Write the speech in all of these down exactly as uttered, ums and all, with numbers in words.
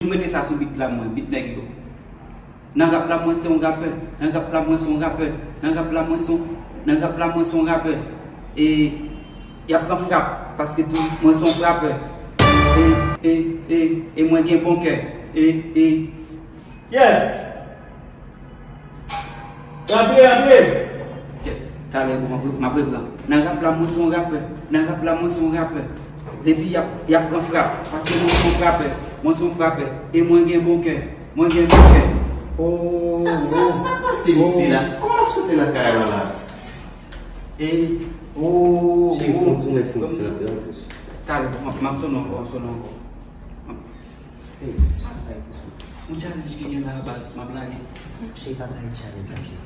Toujou mete sa sou bit la mwen, bit nèg yo. Nan rap la mwen se yon rapè. Nan rap la mwen se yon rapè. Nan rap la mwen se yon, nan rap la mwen se yon rapè. E y ap pran frap paske tou mwen se yon frapè. E, e, e, e mwen gen bon kè. E, e. Yes! Antre, antre! Talè m ap repran. Nan rap la mwen se yon rapè. Nan rap la mwen se yon rapè. Depi y ap, y ap pran frap. Paske mwen se yon frapè. Mwen se yon frapè. E mwen gen bon kè. Mwen gen bon kè. Oh, sa, sa, sa pase misye la? Kòman l ap chante nan kay la la? E, oh, cheri, fon ti mèt fon ti antre antre. Talè, m ap, m ap sonnen ankò, m ap sonnen ankò. Hey, se sa bay konsa? Yon challenge ki gen la baz, m ap lage. Cheri, pa bay challenge sa, cheri.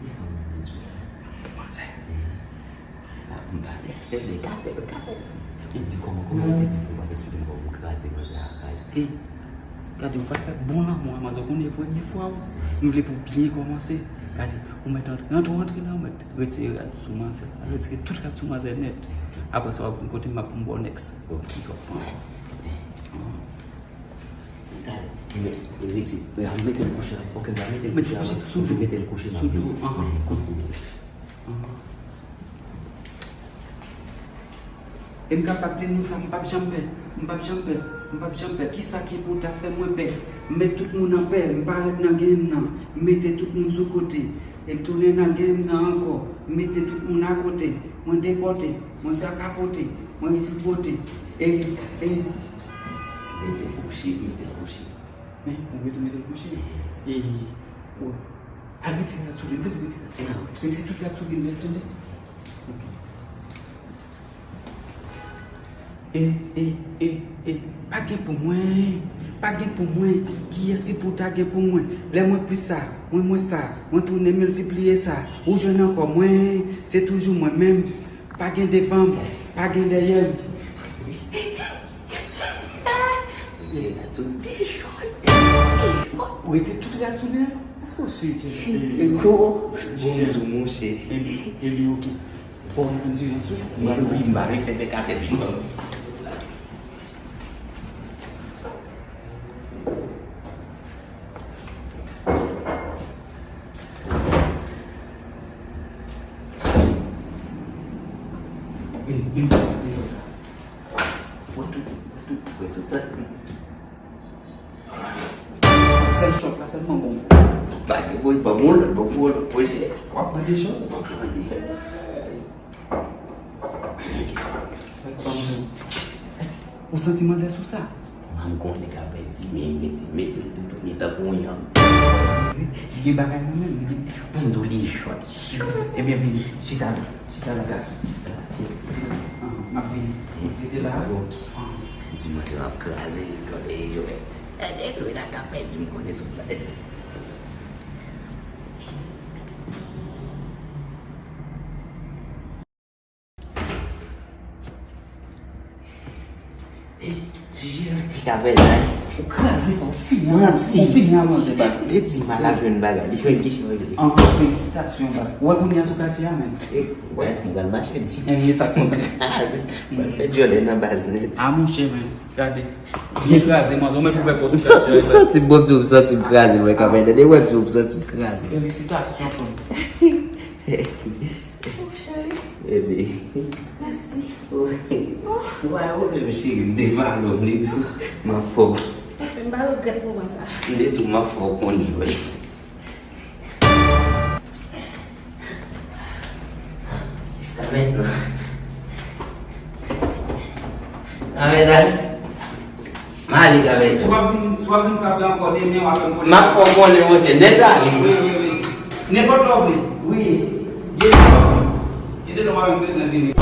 Li fè yon moun di tou. Manzè. La pou m pale. Fè men katè, katè. Li di kòman, kòman ou te di pou m pa eksplike m kòman ou kraze manzè a raj. Hey, gade, ou pa fè bon lanmou a manzè, ou konnen e premye fwa ou. M vle pou w byen kòmanse. Gade, ou mèt antre, antre, antre la, ou mèt retire rad sou manzè. Retire tout rad sou manzè nèt. Apre sa, w ap vin kote m, m ap pou m ba w next. Ok. M sot pran. Talè. Mete l kouche la. Ok, m va mete l kouche la. Mete l kouche sou do. Mete l kouche la. Sou do, ahan. Kote pou. Ahan. E m kapab di nou sa, m p ap janm pè. M p ap janm pè. M p ap janm pè. Kisa ki pou ta fè mwen pè? M met tout moun an pè. M parèt nan game nan. M mete tout moun sou kote. E m tounen nan game nan ankò. M mete tout moun akote. Mwen depòte. Mwen sakapote. Mwen rive bote. E, e. Mete l kouche, mete l kouche. Men, ou mete, mete l kouche. E, o. Al retire rad sou li, tande, retire. Retire tout rad sou li nèt, tande. Ok. E, e, e, e, pa gen pou mwen, pa gen pou mwen, kiyès ki pou ta gen pou mwen? Lè mwen plis sa, mwen mwens sa, mwen tounen miltipliye sa, ou jwenn ankò mwen, se toujou mwen menm, pa gen devan m, pa gen dèyè m. Ou retire tout rad sou li an? Èske w si, Jimmy? Bonjou, monchè. E li, e li, ok. Fò w endurance, wi. Wi, wi, m pa vle fè bèk atè pi lwen. Vin, vin pase deyò sa. Wè tout, wè tout, wè tout sa. Sèl chòk la sèlman bon. Pa gen bon, ban m yon lòt, ban m yon lòt pwojè. W ap pran de chòk? W ap pran de chòk. Èske ou santi manzè sou sa? Manm konnen k ap di men, men di mete l toutouni tankou yon yanm. Li gen bagay nan men l, wi. Ban m di w li chòt, li chòt. Ebyen, vini, chita la. Chita la, gason. Ahan, m ap vini. Rete la. Ok. Ahan. Di manzè m ap kraze li, konnen e jwèt. Gade Loida k ap pèdi, m konnen tout bagay se. Ey, Jijèl, ki ka fè la? Ou kraze sa, ou fini. Manti. Ou fini a manzè, baz. Li di m al ap jwenn bagay, li jwenn kesyon regle. Anpil felisitasyon, baz. Ou wè kounye a sou katye a, menm. E, wè, m pral mache di. Ebyen, sa k fè w sa. Kraze. M pral fè djòlè nan baz nèt. A, monchè, menm. Gade. Byen kraze, manzè, ou mèt pou fè pòz. M santi, m santi, bon Dye, m santi m kraze, mwen, kanmenm. Tande, mwen di w, m santi m kraze. Felisitasyon, frè m. Oh, cheri. Bebe. Mèsi. Ou pa gen pwoblèm, cheri. M te pale w, m te di w m ap fè w. Anfen, m pa regrèt moman sa. M te di w m ap fè w konn jwe. Jiska mentnan. Kanmenm. M ale, Gabèl. Si w ap vin, si w ap vin frape ankò demen, w ap fè m konnen. M ap fè w konnen, monchè. Nèt ale. Wi, wi, wi. Nenpòt lè w vle. Wi. Gen de lè w vle. Gen de lè w pa menm bezwen vini.